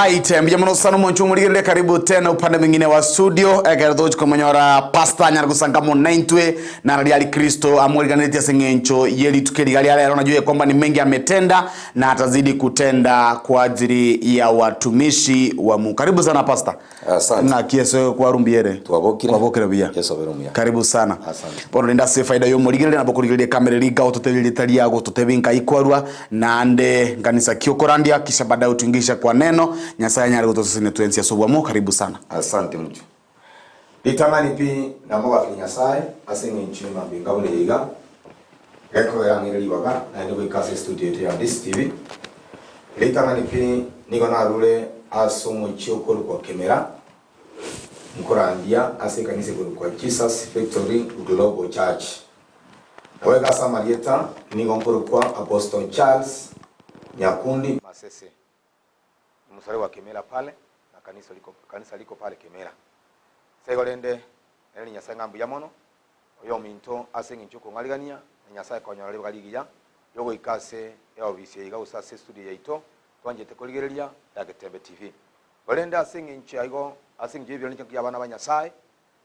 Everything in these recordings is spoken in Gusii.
Alright, mbuya mono sana omonche omorigereria karibu tena upande mwingine wa studio ekero togochi komonyora pastor anyare gosanga amo naintwe nararia ari Kristo amoriganeretie ase eng'encho ye rituko eriga ria rero najua kwamba ni mengi ametenda na atazidi kutenda kwa ajili ya watumishi wa Mungu. Karibu sana pastor. Asante. Ng'aki ase kwarumbiere? Twabokire. Kwabokire buya. Yeso abere omuya. Karibu sana. Asante. Bono rende ase efaida ya omorigereria nabo okorigereria ekamera eria iga ototebie erieta riago ototebie nkai kwarua naende nkanisa ki okorandia kisha baadaye otuingishe kwa neno Nyasaye anyare gotosesenia twensi ase obwamo karibu sana. Asante mchwa. Ritang'ani pi namogakire Nyasae ase eng'encho y'emambia enga buna eye iga, gekogera ang'eire ribaga naende goika ase estudio yaito ya DCTV. Ritang'ani pi nigo narure ase omochie okorokwa Kemera, nkorandia ase ekanisa ekorokwa Jesus Victory Global Church. Naboigo ase amarieta nigo nkorokwa Apostle Charles Nyakundi Masese. Omosare wa Kemera pale na kanisa liko kanisa liko pale Kemera. Ase igo rende nere Nyasae ng'a mbuya mono oyominto ase eng'encho okong'arigania na Nyasae konyora ribaga rigiya riogoika ase eofisi eye iga gose ase estudio yaito twanchete korigereria ya Getembe TV. Korende ase eng'encho ya igo ase eng'encho y'ebironi kia abana ba Nyasae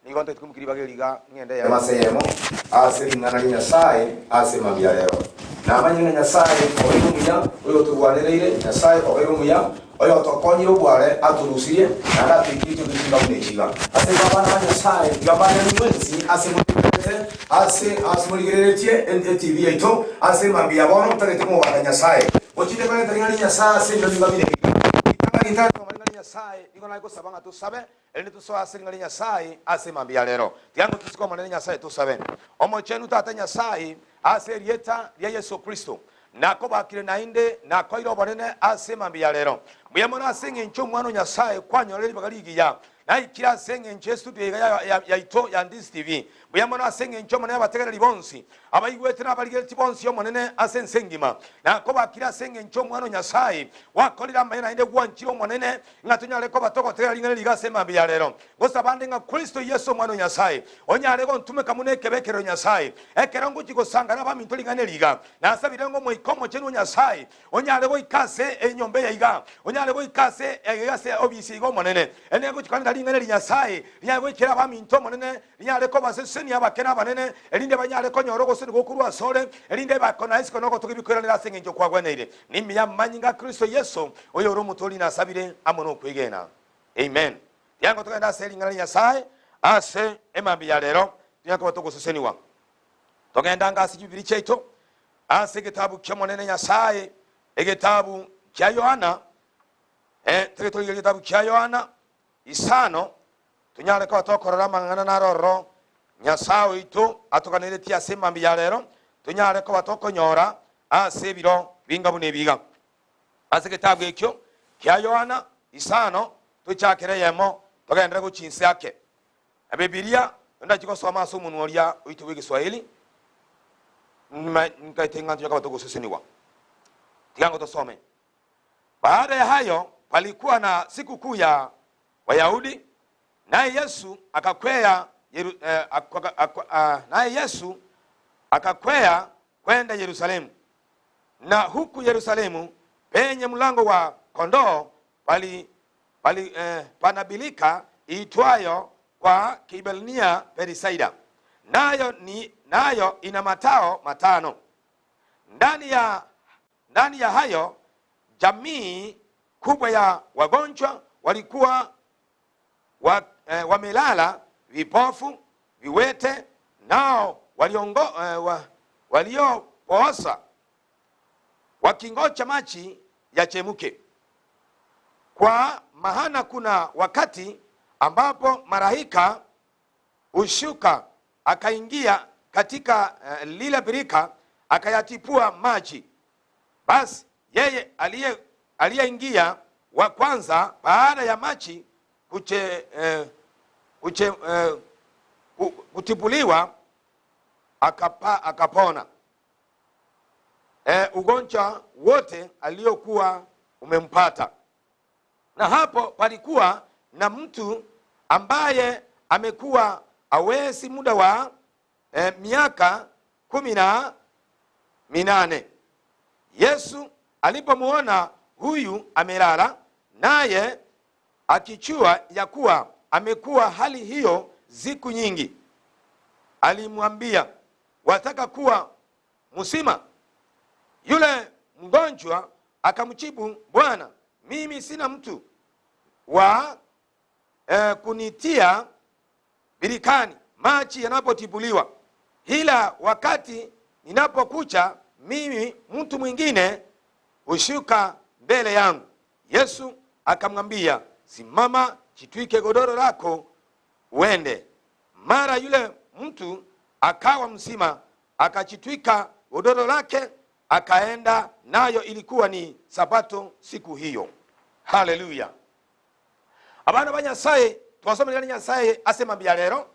Nigo ntagete koimokia ribaga eri iga ng'ende eyemo ase eyemo ase ring'ana ria Nyasae ase mambia rero. Namanyire ng'a Nyasae obeire omuya, oyotorwanereire, Nyasae obeire omuya, oyotokonyire obware atorusirie, naende atoikirie chinto chinga buna echi iga. Ase igo abana ba Nyasae, tiga mbarere mwensi ase morigererete, ase ase morigereretie etv yaito ase mambia bono, ntagete komobaka Nyasae. Gochia korenta ring'ana ria Nyasae ase ebiro binga buna ebi. Ritang'ani ntagete komanya ring'ana ria Nyasae, nigo naye gosaba ng'a tosabe, Erinde tosoe ase ring'ana ria Nyasae ase mambia ya rero. Tiga ng'a tosike Omonene Nyasae tosabe. Omochenu Tata Nyasae, ase erieta ria Yeso Kristo, nakobakire naende nakoeire obonene ase mambia ya rero. Mbuya mono ase engencho Omwana o Nyasae kwanyorire ribaga rigiya. Naikire ase engencho y'estudio iga yaito ya Ndisi TV. Mbuya mono ase engencho Omonene abategereri bonsi, abaigwete na abarigeretie bonsi Omonene ase ense engima. Nakobakire ase engencho Omwana o Nyasae gwakorire amaya naende gwanchire Omonene ng'a tonyare koba togotegera ring'ana riga ase emambia ya rero. Gosaba nde ng'a Kristo Yeso Omwana o Nyasae onyare gontumeka buna ekebekerero Nyasae, ekero ngochia gosanga nabaminto ring'ana eri iga. Nasabire ng'a Omoika Omochenu o Nyasae onyare goika ase enyomba eye iga, onyare goika ase iga ase obisi iga Omonene. Ere gochia korenta ring'ana eri Nyasae rinyare goikera abaminto Omonene, rinyare kobasesenia abake na abanene, erinde banyare konyora ogosesenia gokorwa asore, erinde bakona isiko na ogotogia bikoiranera ase engencho kwagweneire. Nimiya amanyinga a Kristo Yeso, oyore Omotoori nasabire amo nokwegena. Amen. Tiango togende ase ring'ana ria Nyasae ase emambia ya rero, tonyare koba togoseseniwa. Togende anga ase chibibiri chiaito, ase egetabu ki'Omonene Nyasae, egetabu kia Yohana, eh, toge torigererie egetabu kia Yohana isano, tonyare koba tokorora amang'ana naro ororo Nyasae oito atoganeretie ase emambia ya rero, tonyare koba tokonyora ase ebiro binga buna ebi iga. Ase egetabu ekio kia Yohana isano tochakere eyemo togenderere gochia inse ake. Na Bibilia ndachie gosoma ase omonwa oria oito bw'Egeswahili, nyuma nkaete ng'a tonya koba togosesenigwa. Tiga ngo tosome. Baada ya hayo palikuwa na sikukuu ya Wayahudi, naye Yesu akakwea Yeru, eh, akwa, akwa, ah, naye Yesu akakwea kwenda Yerusalemu. Na huku Yerusalemu penye mlango wa kondoo pali, pali, eh, pana bilika iitwayo kwa Kiebrania Bethsaida, nayo, ni, nayo ina matao matano. Ndani ya, ndani ya hayo jamii kubwa ya wagonjwa walikuwa wa, eh, wamelala vipofu, viwete, nao waliongo, eh, wa, waliopooza wakingoja maji yachemuke. Kwa maana kuna wakati ambapo malaika hushuka akaingia katika eh, lile birika akayatipua maji. Basi yeye aliye aliyeingia wa kwanza baada ya maji kuche, eh, kuche, eh, kutipuliwa akapa, akapona eh, ugonjwa wote aliokuwa umempata. Na hapo palikuwa na mtu ambaye amekuwa awezi muda wa eh, miaka 18. Yesu alipomuona huyu amelala Naye akichua ya kuwa amekuwa hali hiyo ziku nyingi, alimwambia, wataka kuwa mzima? Yule mgonjwa akamjibu, Bwana, mimi sina mtu wa kunitia birikani maji yanapotibuliwa, ila wakati ninapokucha mimi mtu mwingine hushuka mbele yangu. Yesu akamwambia, simama, jitwike godoro lako uende. Mara yule mtu akawa mzima, akajitwika godoro lake akaenda, nayo ilikuwa ni Sabato siku hiyo. Haleluya! Abana ba Nyasaye, twasoma Nyasaye ase mambia rero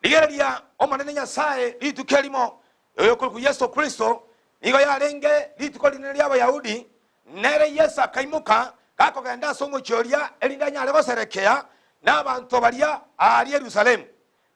rigereria Omonene Nyasaye rituko erimo oyo okorokwa Yeso Kristo nigo yarenge rituko rinene ria Abayahudi, nere Yeso akaimoka gakogenda ase omochie oria erinde anyare goserekea nabanto baria aaria Yerusalemu.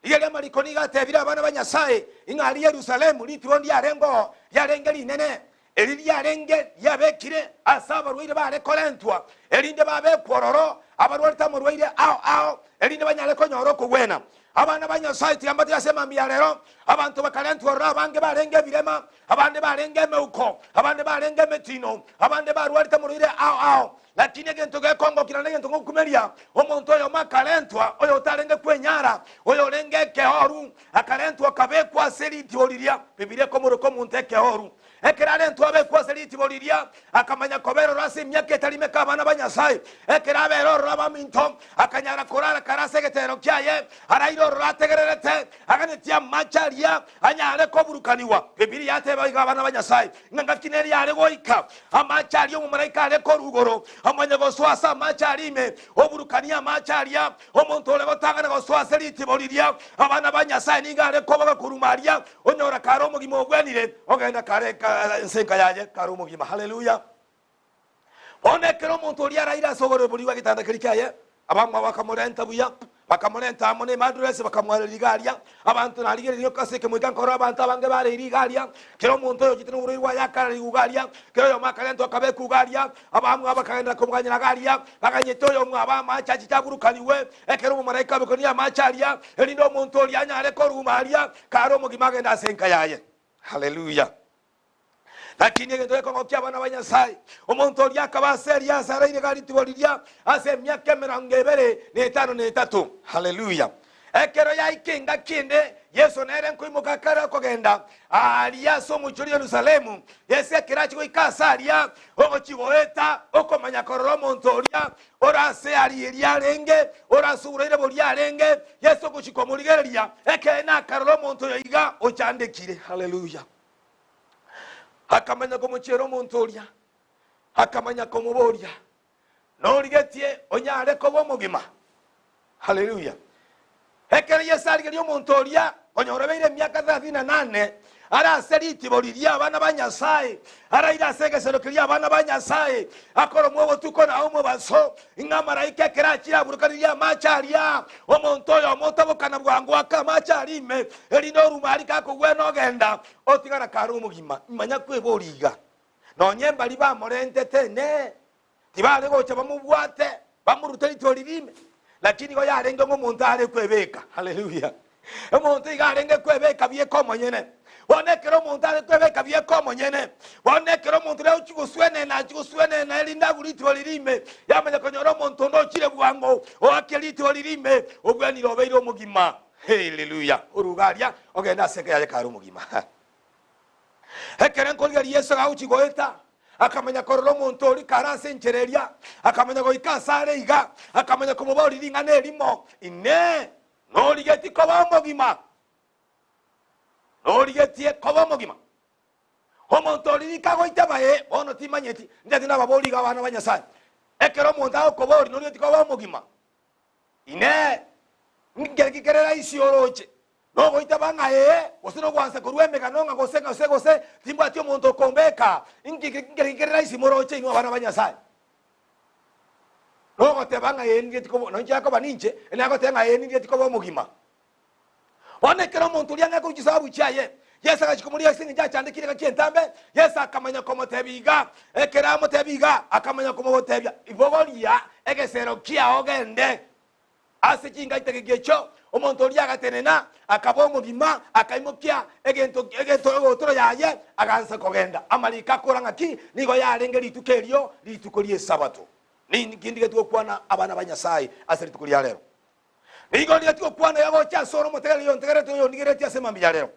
Rigereria amariko nigo atebire abana ba Nyasaye ing'a aria Yerusalemu rituko ndiarenge oo riarenge rinene, eri riarenge riabekire ase abarwaire bare korentwa, erinde babekwe ororo abarwarete amorwaire ao ao, erinde banyare konyora okogwena. Abana ba Nyasaye, tiga mbatige ase emambia ya rero, abanto bakarentwa ororo abange barenge ebirema, abande barenge emeuko, abande barenge emetino, abande barwarete amorwaire ao ao. Lakini egento gekongokina na egento gokumeria, omonto oyomo akarentwa, oyo otarenge kwenyara, oyorenge ekeoru, akarentwa akabekwa ase ritibo riria. Bibilia ekomoroka omonto ekeoru. Ekero arentwe abekwe ase ritibo riria, akamanya koba eroro ase emiaka etari meke abana ba Nyasae. Ekero abeire ororo abaminto, akanyara korara kare ase egetero kiaye, araire ororo ategererete, aganetie amache aria anyare koburukanigwa. Bibilia yateba iga abana ba Nyasae, ng'a ngaki nere yare goika amache aria omomalaika are korwa igoro, amanye gosoa ase amache aria ime, oburukanie amache aria. Omonto ore gotang'ana gosoa ase ritibo riria, abana ba Nyasae nigo are koboga korwa aria, onyora kare omogima ogwenire, ogenda kare ense enka yaye kare omogima. Haleluya! Bono ekero omonto oria araire ase oborere boria bw'egetanda keria kiaye, abamwabo bakamorenta buya, bakamorenta amo nemaduresi, bakamoereria iga aria. Abanto narigereria ase ekemoika nkorora abanto abange bareire iga aria. Kera omonto oyochete noborwaire bwaye akararigwa iga aria, kera oyomo akarentwa akabekwa iga aria. Abamwabo bakagenderera komoganyera iga aria, baganyete oyomwabo amache achiche aburukanigwe. Ekero omomalaika aburukanire amache aria, erinde omonto oria anyare koruma aria, kare omogima agende ase enka yaye. Haleluya! Lakini egento gekong'okia abana ba Nyasae, omonto oria akaba ase eria ase araire iga rituko riria ase emiaka emerongo ebere na etano na etato. Haleluya! Ekero yaika engaki ende, Yeso nere nkoimoka akare okogenda aaria ase omochie oria Yerusalemu. Yeso ekero achia goika ase aria, ogochia goeta okomanya korora omonto oria ore ase aria eria arenge, ore ase oborwaire boria arenge. Yeso ogochia komorigereria, ekeene akarora omonto oyo iga ochandekire. Haleluya! Akamanya komochiera omonto oria, akamanya komoboria, Norigetie onyare koba omogima? Haleluya! Ekero Yeso arigeria omonto oria, konyora obeire emiaka thelathini na nane, are ase ritibo riria abana ba Nyasae, araire ase egesero keria abana ba Nyasae, akoromwa obotuko na omobaso, ng'a amaraika ekero achire aburukanirie amache aria, omonto oyomo otabokana bwango ake amache aria ime, erinde oruma aria gakogwena ogenda, otigara kare omogima. Imanya kweboria iga, Nonye mbaria bamorentete ene, tibare gocha bamobwate, bamorute rituko riria ime, lakini igo yarenge ng'a omonto are kwebeka. Haleluya! Omonto iga arenge kwebeka bieka omonyene. Bono ekero omonto are kwebeka bieka omonyene, bono ekero omonto oria agochia goswenena, achia goswenena erinde agure rituko riria ime, yamanya konyora omonto onde ochire bwango, oakia rituko riria ime, obwanire obeire omogima. Haleluya! Oruga aria, ogende ase enka yaye kare omogima. Ekero nkorigereria Yeso agochia goeta, akamanya korora omonto oria kare ase enchera eria, akamanya goika ase are iga, akamanya komoboria ring'ana erimo, Inee! Norigetie koba omogima? Norigetie koba omogima? Omonto oria rika agoitaba, Ee, bono timanyeti. Inche tinababoria iga abana ba Nyasae. Ekero omonto agokoboria, Norigetie koba omogima? Inee! Nkereki kere raisi oroche, nogoitaba ng'a ee, gose nogwansa korua emegano ng'a gose gose gose timbwati omonto okombeka? Inki nkereki kere raisi moroche inwe abana ba Nyasae? Nogoteba ng'a ee ndigeti koba, nonye akoba ninche, nagoteba ng'a ee ndigeti koba omogima. Bono ekero omonto oria ang'e korwa chisababu chiaye, Yeso agachia komoria ase engencho achandekire engaki entambe, Yeso akamanya komotebia iga, ekero amotebia iga, akamanya komotebia, Bogoria egesero kiao ogende. Ase chingaitageki echio omonto oria agatenena, akaba omogima, akaimokia egento egento egotoro yaye, agansa kogenda. Amariko akora ng'aki? Nigo yarenge rituko erio rituko ri'Esabato. Ninki ndigetie gokwana abana ba Nyasae ase rituko ria rero? Nigo ndigetie gokwana iga gocha asore omotegereri oyontegererete oyondigereretie ase mambia ya rero.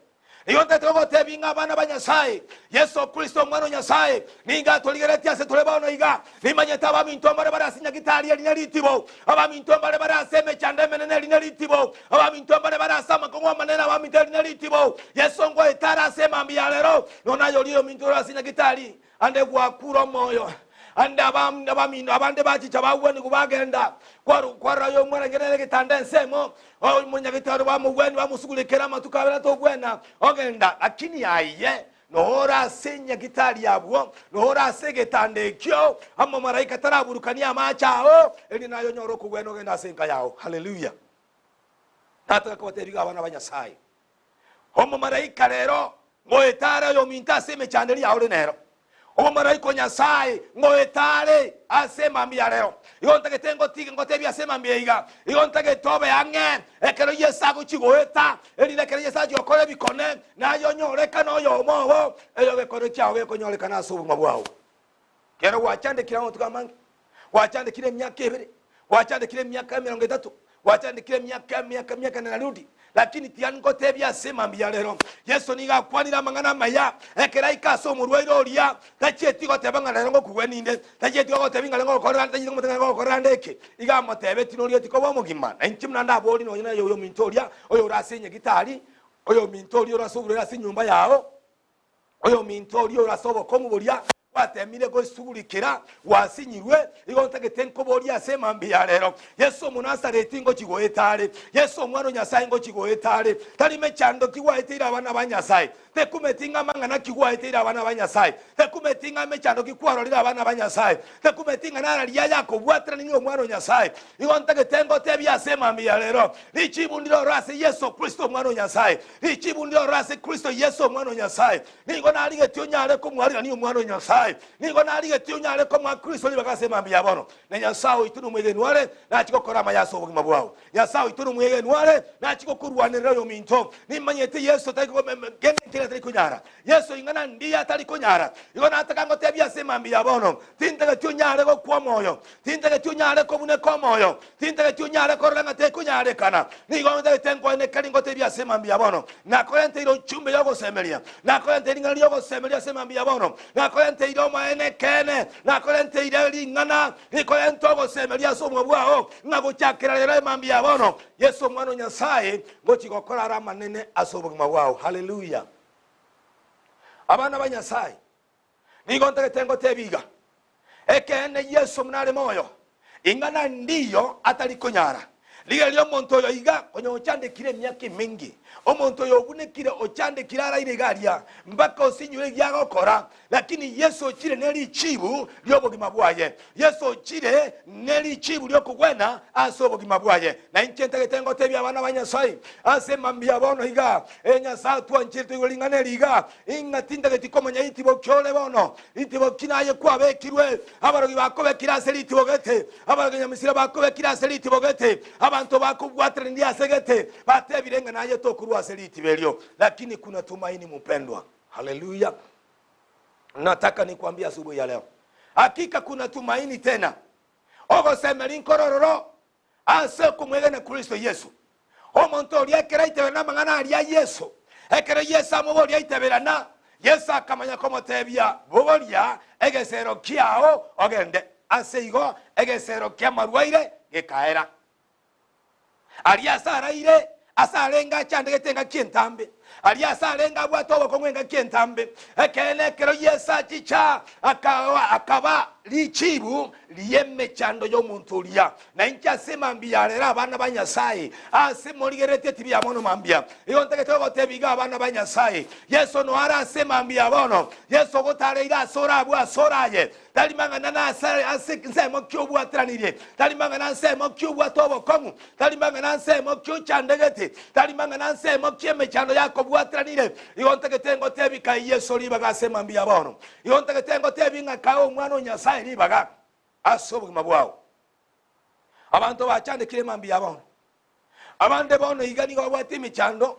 Nigo ntagete gogotebia ng'a abana ba Nyasae, Yeso Kristo Omwana o Nyasae, nigo atorigereretie ase tore bono iga. Nimanyete abaminto mbare bare ase nyagitari eri ne ritibo, abaminto mbare bare ase emechando emenene eri ne ritibo, abaminto mbare bare ase amakong'u amanene abaminto eri ne ritibo. Yeso ngoeta are ase emambia ya rero, nonya naye oria oyominto ore ase nyagitari, Ande gwakure omoyo, ande abamino abande bachicha bagwenigwa bagenda. Kwarora oyomwarenge nere egetanda ensemo, omonyagitari bamogwenia bamosugurekera amatuko abere atogwena, ogenda. Lakini aye nore ase enyagitari abwo, nore ase egetanda ekio, amamaraika taraburukania amache ao, erinde naye onyore okogwena ogende ase enka yao. Haleluya! Nataka kobatebia iga abana ba Nyasaye, Omomalaika rero ngoeta are oyominto ase emechando eria ore nero. Omomalaika o Nyasae ngoeta are ase emambia ya rero. Igo ntagete ngotige ngotebie ase emambia iga, igo ntagete obe ang'e ekero Yeso agochia goeta, erinde ekero Yeso achia gokora ebikone, naye onyorekane oyomo obo, eyo gekone kiao gekonyorekana ase obogima bwao. Kero gwachandekire amatuko amange, gwachandekire emiaka ebere, gwachandekire emiaka emerongo etato, gwachandekire emiaka emiaka emiaka na narudi, lakini tiga ngotebie ase mambia rero, Yeso nigo akwanire amang'ana amaya ekero aika ase omorwaire oria, tachieti goteba ng'a rero ngokugwenia inde, tachieti gogotebia ng'a rero ngogokorera ande, tachieti komotebia ng'a ngogokorera ande eke. Igo amotebetie noria tikoba omogima. Na inche buna ndaborie nonya naye oyominto oria, oyore ase enyagitari, oyominto oria ore ase oborwaire ase enyomba yao, Oyominto oria ore ase obokong'u boria gwateemire goisugurikera, gwasinyirwe, igo ntagete nkoborie ase emambia ya rero, Yeso Omonasareti ngochia goeta are? Yeso Omwana o Nyasae ngochia goeta are? Tari mechando ki gwaeteire abana ba Nyasae? Tekumeti ng'a mang'ana ki gwaeteire abana ba Nyasae? Tekumeti ng'a mechando ki kwarorire abana ba Nyasae? Tekumeti ng'a nararia ayakobwaterania Omwana o Nyasae? Igo ntagete ngotebie ase emambia ya rero, richibu ndire oro ase Yeso Kristo Omwana o Nyasae. Richibu ndire oro ase Kristo Yeso, Omwana o Nyasae. Nigo narigetie onyare komwarigania Omwana o Nyasae. Nigo narigetie onyare komoa Kristo ribaga ase emambia ya bono. Na Nyasae oito nomwegenwa are, nachie gokora amaya ase obogima bwao. Nyasae oito nomwegenwa are, nachie gokorwanerera oyominto. Nimanyete Yeso tari kende nkere atari konyara. Yeso ing'ana ndiya atari konyara. Igo nataka ngotebie ase emambia ya bono, tintageti onyare gokwa omoyo, tintageti onyare kobuneka omoyo, Tintageti onyare korora ng'a tekonyarekana. Nigo ntagete nkoenekeri ngotebie ase mambia bono, nakorenteire ochumbe y'ogosemeria, nakorenteire ring'ana ri'ogosemeria ase mambia bono, nakorenteire omoene ekeene, nakorenteire ring'ana rikorenta ogosemeria ase obogima bwao, ng'a gochakera rero emambia bono, Yeso Omwana o Nyasae ngochia gokora are amanene ase obogima bwao. Haleluya! Abana ba Nyasae, Nigo ntagete ngotebie iga, Ekeene Yeso buna are moyo, ing'ana ndiyo atari konyara. Rigereria omonto oyo iga, konya ochandekire emiaka emenge, omonto oyo obunekire ochandekire araire iga aria, mpaka osinyure ebi agokora, lakini Yeso ochire ne richibu ri'obogima bwaye. Yeso ochire ne richibu ri'okogwena ase obogima bwaye. Na inche ntagete ngotebie abana ba Nyasae ase mambia bono iga, Ee Nyasae otwanchire toigwe ring'ana eri iga, Ing'a tintageti komanya ritibo ki ore bono, ritibo ki naye kwabekirwe, abarogi bakobekire ase ritibo gete, abarogi nyamisira bakobekire ase ritibo gete, abanto bakobwateranirie ase gete, batebire ng'a naye tokorwa ase ritibo erio. Lakini kuna tumaini mupendwa. Haleluya! Nataka nikwambie asubuhi ya leo, hakika kuna tumaini tena. Ogosemeria nkorororo Ase okomwegena Kristo Yeso. Omonto oria ekero aiteberana amang'ana aria a Yeso, ekero Yeso amoboria aiteberana, Yeso akamanya komotebia, Bogoria egesero kiao ogende. Ase igo egesero ki'amarwaire gekaera. Aria ase araire, ase arenge achandegete engaki entambe, aria ase arenge abwate obokong'u engaki entambe. Ekeene ekero Yeso achicha, akaba, akaba richibu ri'emechando y'omonto oria. Na inche ase mambia ya rero abana ba Nyasae, ase morigereretie tibi ya bono mambia, igo ntagete gogotebia iga abana ba Nyasae, Yeso noyo are ase mambia ya bono, Yeso ogotareire ase ore abwo ase ore aye, Tari mang'ana nase ase ensemo ki obwateranirie, tari mang'ana nsemo ki obwate obokong'u, tari mang'ana nsemo ki ochandegete, tari mang'ana nsemo ki emechando yakoigwa. akobwatiranire. Igo ntagete ngotebi kae Yeso ribaga ase mambia bono. Igo ntagete ngotebi ng'a kae Omwana o Nyasae ribaga ase obogima bwao. Abanto bachandekire mambia bono. Abande bono iga nigo babwate emechando,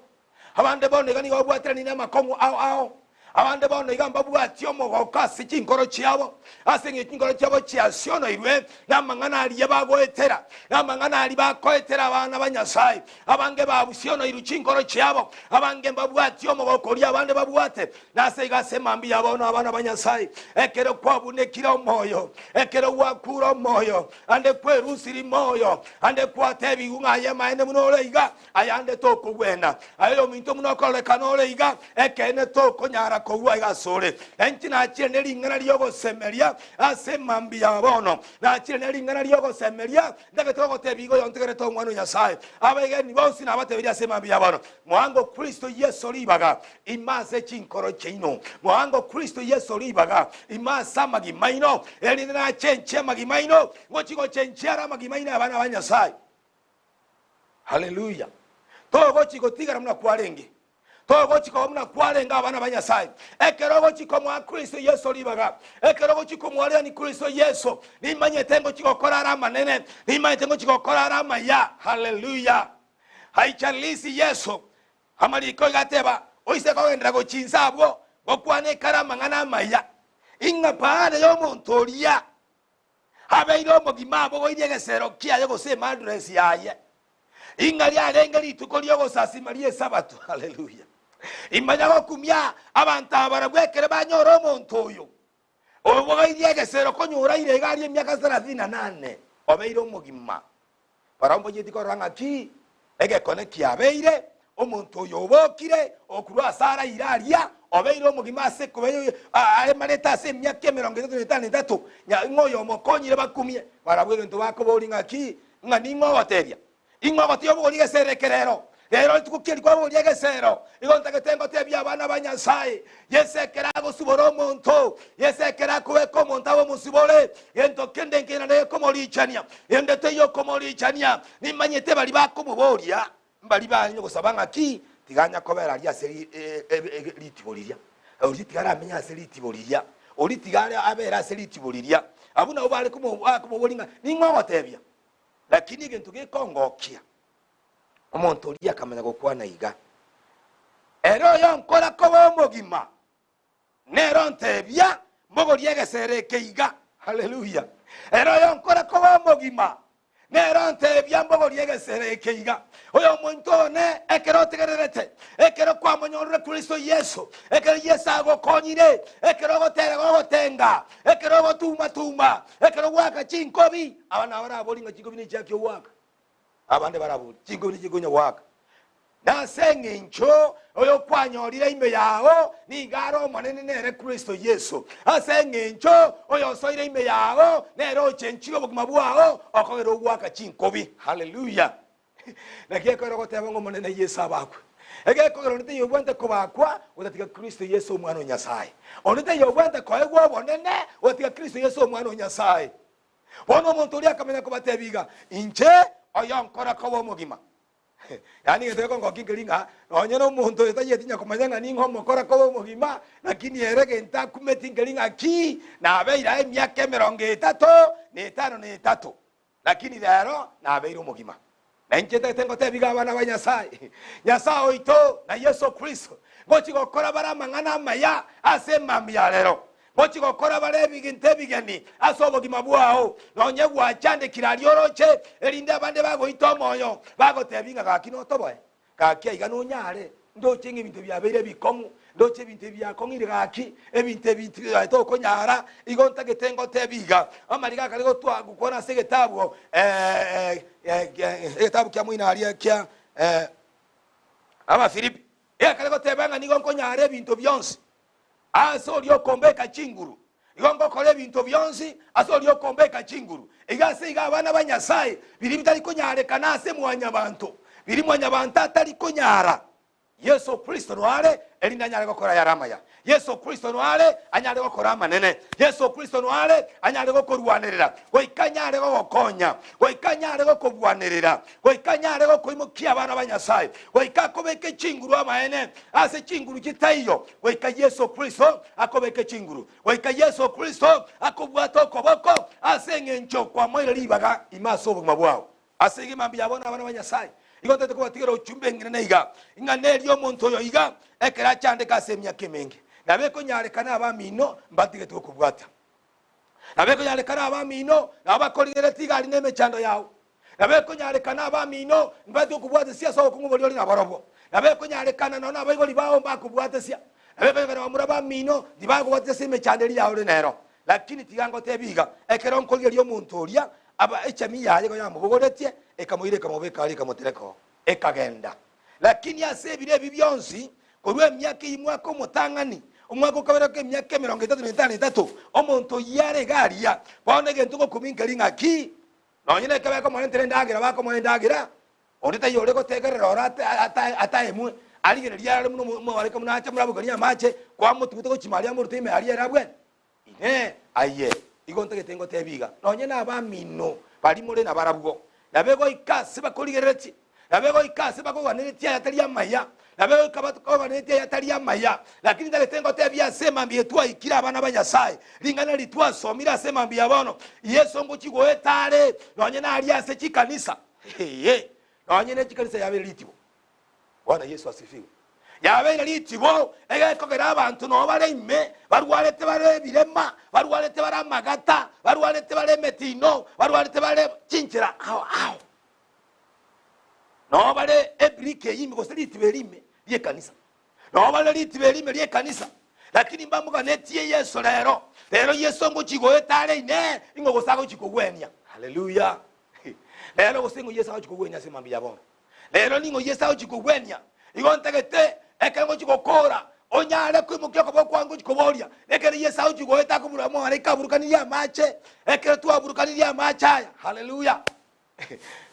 abande bono iga nigo babwateranire amakong'u ao ao, abande bono iga mbabwati omogoko ase chinkoro chiabo, ase eng'encho chinkoro chiabo chiasionoirwe namang'ana aria bagoetera, namang'ana aria bakoetera abana ba Nyasae. Abange babusionoirwe chinkoro chiabo, abange mbabwati omogoko oria abande babwate. Nase igo ase mambia bono abana ba Nyasae, ekero kwabunekire omoyo, ekero gwakure omoyo, Ande kwerusiri moyo, ande kwatebigwe ng'a aye amaene buna ore iga, ayande tokogwena. Aye oyominto buna okororekana ore iga, ekeene tokonyara kogwa iga asore. Inche nachire ne ring'ana ri'ogosemeria ase mambia ya bono, nachire ne ring'ana ri'ogosemeria, ntagete gogotebia iga oyontegerete Omwana o Nyasae. Abaegeni bonsi nabatebirie ase mambia ya bono, Moango Kristo Yeso ribaga ime ase chinkoro chiaino, moango Kristo Yeso ribaga ime ase amagima aino, erinde nachenchie amagima aino, ngochia gochenchia are amagima aino abana ba Nyasae. Haleluya! Togochi gotigara buna kwarenge, togochi koba buna kwarenge abana ba Nyasae. Ekero ogochi komoa Kristo Yeso ribaga, ekero ogochi komoarerani Kristo Yeso, nimanyete ngochi gokora are amanene, nimanyete ngochi gokora are amaya. Haleluya! Haichalisi Yeso Amariko iga ateba, Oise kogenderera gochia inse abwo, gokwana ekare amang'ana amaya, ing'a baada y'omonto oria abeire omogima abogoirie egesero kiaye gose emadresi yaye, ing'a riarenge rituko ri'ogosasima ri'Esabato. Haleluya! Imanya gokumia abanto aba barabwo ekero banyora omonto oyo obogoirie egesero konyora ire iga aria emiaka thelathini na nane, obeire omogima. Barabwo mbanyeti korora ng'aki egekone kiabeire, omonto oyo obokire okorwa ase araire aria, obeire omogima ase aremarete ase emiaka emerongo etato na etano na etato, ng'a oyo omokonyire bakumie. Barabwo egento bakoboria ng'aki, ng'a ning'o ogotebia? Ing'o ogotebia obogorie egesero eke rero? Rero rituko ki eri kwabogoria egesero? Igo ntagete ngotebie abana ba Nyasae, Yeso ekero agosibora omonto, Yeso ekero akobeka omonto abe omosibore, gento kende nkeiyo naende gekomorichania, gento teiyo okomorichania. Nimanyete baria bakomoboria, mbaria barenge gosaba ng'aki, tiga anya kobera aria ase ritibo riria, oria tiga aramenye ase ritibo riria, oria tiga are abere ase ritibo riria. Abwo nabo bare komoboria ng'a ning'o ogotebia? Lakini egento gekongokia. Omonto oria akamanya gokwana iga, Ere oyonkora koba omogima, nere ontebia mbogorie egesero eke iga. Haleluya! Ere oyonkora koba omogima, nere ontebia mbogorie egesero eke iga. Oyomonto one, ekero otegererete, ekero kwamonyorire Kristo Yeso, ekero Yeso agokonyire, ekero ogotera gogotenga, ekero ogotumatuma, ekero gwaka chinkobi, aba nabo baraborie ng'a chinkobi nechiaki ogoaka. Abande barabori, Chinkobi nichikonya goaka. Nase engencho oyo kwanyorire ime yao nigo are Omonene nere Kristo Yeso. Ase engencho oyo osoire ime yao nere ochenchire obogima bwao okogera ogoaka chinkobi. Haleluya! Naki ekero ogoteba ng'a Omonene Yeso abakwe, egekogera onde taiyo obwate kobakwa otatiga Kristo Yeso Omwana o Nyasae. Onde taiyo obwate koegwa obonene otatiga Kristo Yeso Omwana o Nyasae. Bono omonto oria akamanya kobatebia iga, Inche oyonkora koba omogima. Yaani egento gekongokia nkeri ng'a nonye na omonto oyo tayeti nyakomanya ng'a ning'o omokora koba omogima, lakini ere egento akumeti nkeri ng'a ki, nabeire aye emiaka emerongo etato na etano na etato, lakini rero nabeire omogima. Na inche ntagete ngotebie iga abana ba Nyasae, Nyasae oito na Yeso Kristo, ngochia gokora bare amang'ana amaya ase emambia ya rero. Ngochia gokora bare ebinto ebigeni ase obogima bwao, nonye gwachandekire aria oroche, erinde abande bagoita omoyo, bagotebia ng'a gaki notoboe. Gaki aiga nonyare, ndoche ng'a ebinto biabeire ebikong'u, ndoche ebinto ebi biakong'ire gaki, ebinto ebi tokonyara, igo ntagete ngotebie iga. Amariga akare gotwa gokwana ase egetabu egetabu kia moino aria kia Abafilipi, egakare goteba ng'a nigo nkonyara ebinto bionsi ase oria okombeka chinguru. Igo ngokora ebinto bionsi ase oria okombeka chinguru. Iga ase iga abana ba Nyasae, biria bitari konyarekana ase mwanyabanto, biria mwanyabanto atari konyara. Yeso Kristo noare, erinde anyare gokora ayare amaya. Yeso Kristo noare, anyare gokora amanene. Yeso Kristo noare, anyare gokorwanerera, goika anyare gogokonya, goika anyare gokobwanerera, goika anyare gokoimokia abana ba Nyasae, goika akobeke chinguru amaene ase chinguru chitaiyo, goika Yeso Kristo akobeke chinguru, goika Yeso Kristo akobwate okoboko ase eng'encho kwamoire ribaga ime ase obogima bwao. Ase igo mambia abwo nabana ba Nyasae, igo ntagete kobatigera ochumbe eng'ina iga, ng'a neria omonto oyo iga, ekero achandeka ase emiaka emenge, nabo ekonyarekana abamino mbatigete gokobwata. Nabo ekonyarekana abamino nabo bakorigereretie iga aria nemechando yao. Nabo ekonyarekana abamino mbatige gokobwatesia ase obokong'u boria ore naborobwo. Nabo ekonyarekana nonya nabaibori bao mbakobwatesia. Nabo ekonyarekana bamura bamino tibakobwatesia ase emechando eria yao ore nero. Lakini tiga ngotebie iga, ekero nkorigereria omonto oria, aba echami yaye igo yamobogoretie, ekamoira ekamobeka aria ekamotereka oo, ekagenda. Lakini ase ebiro ebi bionsi, korwa emiaka eyio mwaka omotang'ani, omwaka o kabere goika emiaka emerongo etato na etano na etato, omonto oyio are iga aria. Bono egento ngokumia nkeri ng'aki? Nonye nekero bakomorentera endagera, bakomoa endagera, Onde taiyo ore gotegerera ore ataemwe, arigererie arore buna omomalaika buna acha morabokanie amache, kwamotuguta gochia aria amorute ime aria ere abwene. Inee! Aye, igo ntagete ngotebie iga, nonye nabamino baria more nabarabwo, nabe goika ase bakorigereretie, nabe goika ase bakoganeretie ayatari amaya, nabe goika bakoganeretie ayatari amaya, lakini ntagete ngotebie ase emambia eye twaikire abana ba Nyasae, ring'ana eri twasomire ase emambia ya bono, Yeso ngochia goeta are, nonye naria ase chikanisa. Ee, nonye ne chikanisa yabeire ritibo. Bwana Yesu asifiwe. Yabeire ritibo egekogera abanto noo bare ime, barwarete bare ebirema, barwarete bare amagata, barwarete bare emetino, barwarete bare chinchera ao ao. Noo bare ebrick eyio ime gose ritibo eri ime ri'ekanisa. Noo bare ritibo eri ime ri'ekanisa. Lakini mbamoganetie Yeso rero. Rero Yeso ngochia goeta are inee, ing'o gose agochia kogwenia. Haleluya! Rero gose ing'o Yeso agochia kogwenia ase mambia ya bono. Rero ning'o Yeso agochia kogwenia. Igo ntagete ekero ngochia gokora onyare koimokia okoboko kwao ngochia koboria, ekero Yeso agochia goeta akobura omomalaika aburukanirie amache, ekero twaburukanirie amache aya, haleluya!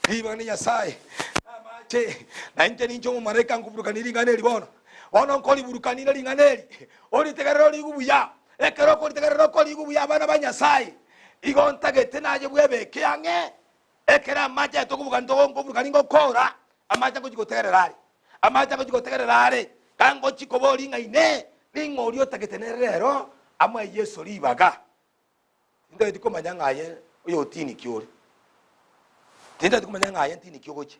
Ribaga na Nyasae namache, na inche ninche omomalaika nkoburukania ring'ana eri bono. Bono nkoriburukanire ring'ana eri, oritegerere origwe buya. Ekero okoritegerera okorigwe buya abana ba Nyasae, igo ntagete naye bwebeke ang'e, ekero amache aya tokoburukania togonkoburukania ngokora, amache ngochia gotegerera are, amache ngochia gotegerera are, kangochia koboria ng'a inee, ning'o oria otagete nere rero amoe Yeso ribaga? Tintageti komanya ng'a aye oyotiniki ore, tintageti komanya ng'a aye ntiniki ogochia.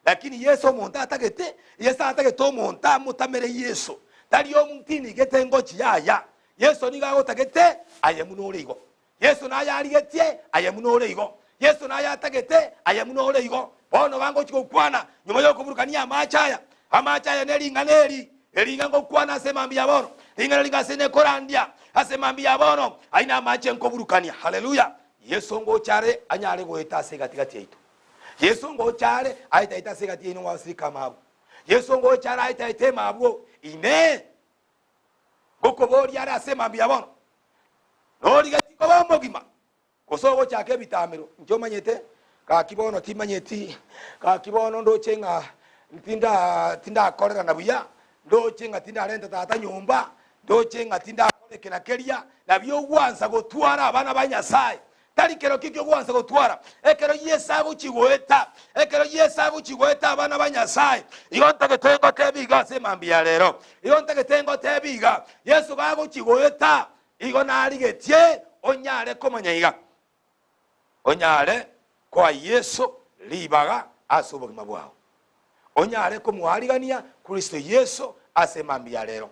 Lakini Yeso omonto atagete, Yeso atagete omonto amotamere Yeso, tari omontinigete ngochia yaya. Yeso nigo agotagete aye buna ore igo. Yeso naye arigetie aye buna ore igo. Yeso naye atagete aye buna ore igo. Bono bangochia gokwana nyuma yokoburukania amache aya. Amache aya nering'ana eri, eringa ngokwana ase mambia ya bono, ring'ana ringa ase nekorandia ase mambia ya bono, ayio namache nkoburukania. Haleluya! Yeso ngocha are anyare goeta ase egati gati yaito. Yeso ngocha are aetaete ase egati yaino mwabasirika amabwo. Yeso ngocha are aetaete emabwo. Inee! Ngokoboria are ase mambia ya bono, Norigetie koba omogima? Gose ogochaka ebitamero, inche omanyete, gaki bono timanyeti, gaki bono ndoche ng'a tinda tindakorerana buya, ndoche ng'a tindarenta tata nyomba, ndoche ng'a tindakora eke na keria, nabio ogwansa gotwara abana ba Nyasaye. Tari kerokio ki'ogwansa gotwara, ekero Yeso agochia goeta, ekero Yeso agochia goeta abana ba Nyasaye. Igo ntagete ngotebie iga ase emambia ya rero, igo ntagete ngotebie iga, Yeso gagochia goeta, Igo narigetie onyare komanya iga, onyare koa Yeso ribaga ase obogima bwao, onyare komoarigania Kristo Yeso ase emambia ya rero.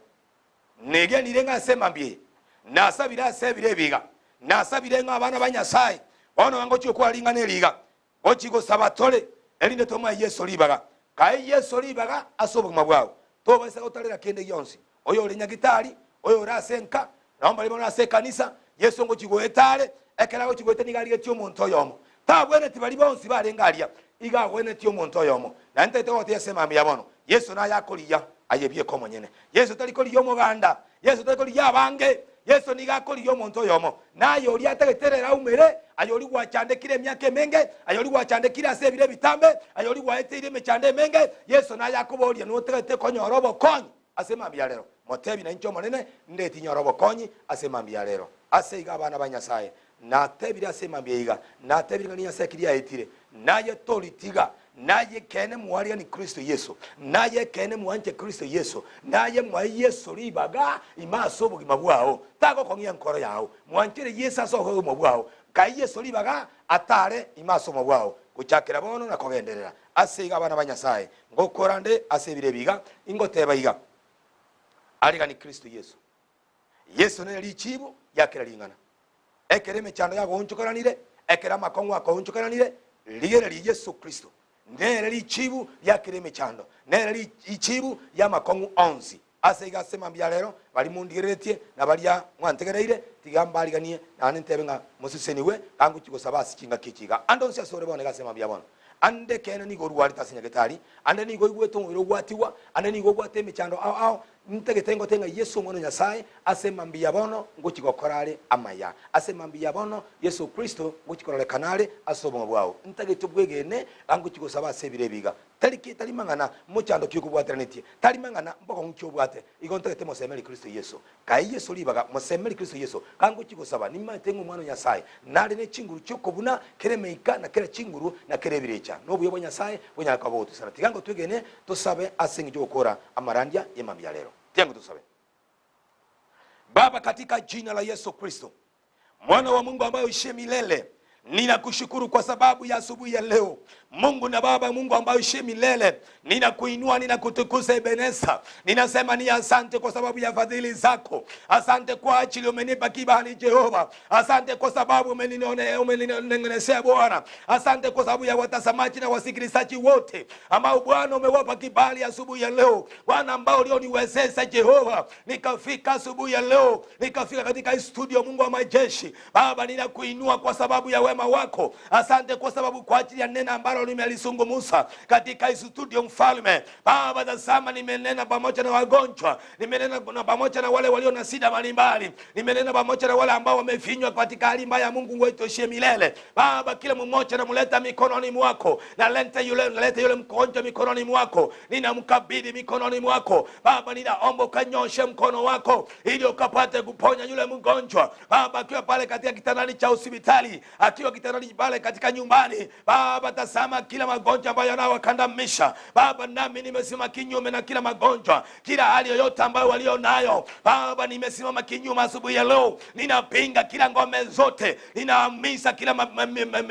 Negenire ng'a ase emambia eye nasabire ase ebiro ebi iga, nasabire ng'a abana ba Nyasae bono ngochia gokwana ring'ana eri iga, Gochia gosaba tore, erinde tomoe Yeso ribaga. Kae Yeso ribaga ase obogima bwao, tobaisa gotarera kende gionsi. Oyore nyagitari, oyore ase enka, nao mbaria bare ase ekanisa, Yeso ngochia goeta are, ekero agochia goeta nigo arigetie omonto oyomo. Tagwenereti baria bonsi barenge aria, igo agwenetie omonto oyomo. Naende ntagete gogotebia ase emambia ya bono, Yeso naye akorigia aye bieka omonyene. Yeso tari korigia omoganda, Yeso tari korigia abange. Yeso nigo akorigia omonto oyomo, na aye oria atagete rero aumere, aye oria gwachandekire emiaka emenge, aye oria gwachandekire ase ebiro ebitambe, aye oria gwaeteire emechando emenge, Yeso naye akoboria, Notagete konyora obokonyi ase emambia ya rero? Motebie, Nainche Omonene, ndeti nyore obokonyi ase emambia ya rero. Ase igo abana ba Nyasae, natebire ase emambia iga, natebire ng'a Nyasae ki riaetire, naye toritiga, Naye ekeene mwarigani Kristo Yeso, naye ekeene mwanche Kristo Yeso, naye mwae Yeso ribaga ime ase obogima bwao, tagokong'ia enkoro yao. Mwanchere Yeso ase obogima bwao, kae Yeso ribaga atare ime ase obogima bwao, gochakera bono na kogenderera. Ase igo abana ba Nyasae, ngokora nde ase ebiro ebi iga, ingoteba iga, Arigani Kristo Yeso. Yeso nere richiibo ria kera ring'ana. Ekero emechando yagoonchokoranire, ekero amakong'u akoonchokoranire, rigereria Yeso Kristo. Nere richiibu ria kera emechando, nere richiibu ri'amakong'u onsi. Ase igo ase mambia rero, baria mondigereretie na baria mwantegereire, tiga mbariganie naende ntebe ng'a mosesenigwe, gangochia gosaba ase chingaki echi iga. Ande onsi ase ore bono iga ase mambia bono. Ande ekeene nigo orwarete ase nyagetari, ande nigo oigwete omobere ogwatigwa, ande nigo obwate emechando ao ao, Ntagete ngote ng'a Yeso Omwana o Nyasae ase mambia bono ngochia gokora are amaya. Ase mambia bono Yeso Kristo ngochia kororekana are ase obong'o bwao. Ntagete obwegene ng'a ngochia gosaba ase ebiro ebi iga. Tari ki, tari mang'ana mochando ki okobwateranetie, tari mang'ana mbokong'u ki obwate, igo ntagete mosemeri Kristo Yeso. Kae Yeso ribaga, mosemeri Kristo Yeso. Ng'a ngochia gosaba, nimanyete ng'a Omwana o Nyasae nare ne chinguru chi'okobuna kera emeika na kera chinguru na kera ebirecha. Nobuya bwa Nyasae bonyare koba bogotosana. Tiga ngotwegene Tosabe ase engencho y'ogokora amarandia y'emambia ya rero. Tiango tosabe. Baba, katika jina la Yesu Kristo, mwana wa Mungu ambaye uishie milele, ninakushukuru kwa sababu ya asubuhi ya leo. Mungu na Baba, Mungu ambaye uishie milele, ninakuinua, ninakutukuza Ebeneza, ninasema ni asante kwa sababu ya fadhili zako. Asante kwa ajili umenipa kibali Jehova. Asante kwa sababu umeninengenezea Bwana. Asante kwa sababu ya watazamaji na wasikilizaji wote ambao Bwana umewapa kibali asubuhi ya leo, Bwana ambao ulioniwezesha Jehova nikafika asubuhi ya leo, nikafika katika hii studio. Mungu wa majeshi, Baba, ninakuinua kwa sababu ya wema wako. Asante kwa sababu kwa ajili ya neno ambalo nimelizungumza katika hii studio, Mfalme Baba. Tazama, nimenena pamoja na wagonjwa, nimenena na pamoja na wale walio na shida mbalimbali, nimenena pamoja na wale ambao wamefinywa katika hali mbaya. Mungu wetu uishie milele Baba, kila mmoja namleta mikononi mwako, naleta yule, naleta yule mgonjwa mikononi mwako, ninamkabidhi mikononi mwako Baba, ninaomba ukanyoshe mkono wako ili ukapate kuponya yule mgonjwa Baba, akiwa pale katika kitandani cha hospitali, akiwa kitandani pale katika nyumbani Baba, tazama kila magonjwa ambayo yanawakandamisha Baba, nami nimesimama kinyume na kila magonjwa, kila hali yoyote ambayo walio nayo Baba, nimesimama kinyume asubuhi ya leo, ninapinga kila ngome zote, ninaamisa kila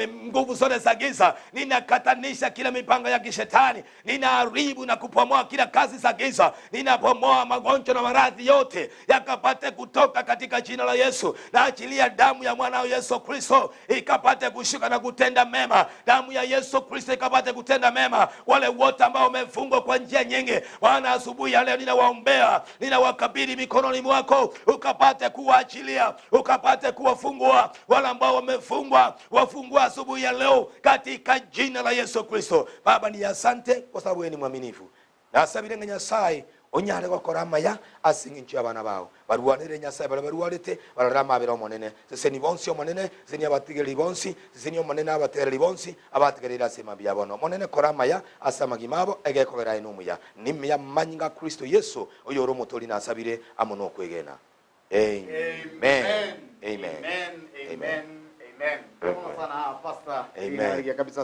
nguvu zote za giza, ninakatanisha kila mipango ya kishetani, ninaharibu na kupomoa kila kazi za giza, ninapomoa magonjwa na maradhi yote yakapate kutoka katika jina la Yesu. Naachilia damu ya mwanao Yesu Kristo ikapate kushuka na kutenda mema, damu ya Yesu Kristo ikapate kutenda mema. Wale wote ambao wamefungwa kwa njia nyingi, Bwana, asubuhi ya leo ninawaombea, ninawakabidhi mikononi mwako, ukapate kuwaachilia, ukapate kuwafungua wale ambao wamefungwa, wafungua asubuhi ya leo katika jina la Yesu Kristo. Baba, ni asante kwa sababu wewe ni mwaminifu. Nasabire ng'a Nyasae onyare gokora amaya ase engencho y'abana bao. Barwanere Nyasae baria barwarete, barore amabera 'Omonene. Seseni bonsi Omonene, seseni abatigereri bonsi, seseni Omonene abategereri bonsi, abategereire ase mambia ya bono. Omonene, kora amaya ase amagima abo, egekogera aye nomuya. Nime amanyinga a Kristo Yeso, oyore omotoori nasabire amo nokwegena. Amen. Amen. Amen. Amen. Amen. Amen. Sana, Pastor. Amen. Kabisa.